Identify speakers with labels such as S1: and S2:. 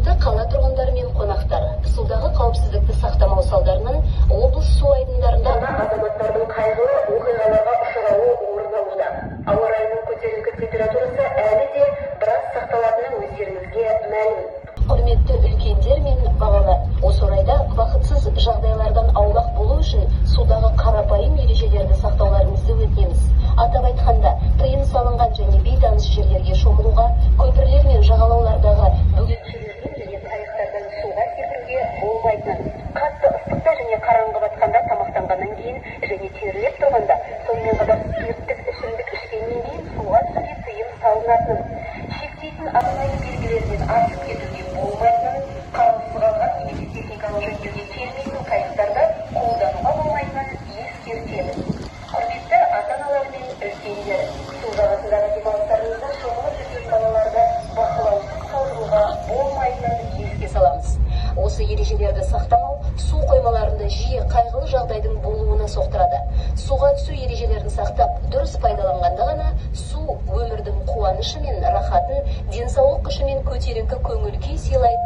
S1: Құрметті қала тұрғындары мен қонақтар, судағы қауіпсіздікті сақтамау салдарынан облыс су айдындарында азаматтардың қайғылы оқиғаларға ұшырауы орын алуда. Ауа райының көтеріңкі температурасы әлі де біраз сақталатыны өздеріңізге мәлім. Құрметті үлкендер мен балалар, осы орайда бақытсыз жағдайлардан аулақ болу үшін судағы қарапайым ережелерді сақтауларыңызды өтінеміз. Атап айтқанда, тыйым салынған және бейтаныс жерлерге шомылуға, көпірлер мен жағалаулардағы бөгетшелерден және қайықтардан суға секіруге болмайтынын, қатты ыстықта және қараңғы батқанда, тамақтанғаннан кейін және терлеп тұрғанда, сонымен қатар спирттік ішімдік ішкеннен кейін суға түсуге тыйым салынатынын, шектейтін арнайы белгілерінен асып кетуге болмайтынын, қараусыз қалған немесе техникалық жөндеуге келмейтін қайықтарды қолдануға болмайтынын ескертеміз. Құрметті ата аналар мен үлкендер, су жағасындағы демалыстарыңызда шомылып жүрген балаларды бақылаусыз қалдыруға болмайтынын еске саламыз. Осы ережелерді сақтамау су қоймаларында жиі қайғылы жағдайдың болуына соқтырады. Суға түсу ережелерін сақтап, дұрыс пайдаланғанда ғана су өмірдің қуанышы мен рахатын, денсаулық күші мен көтеріңкі көңіл күй сыйлайтын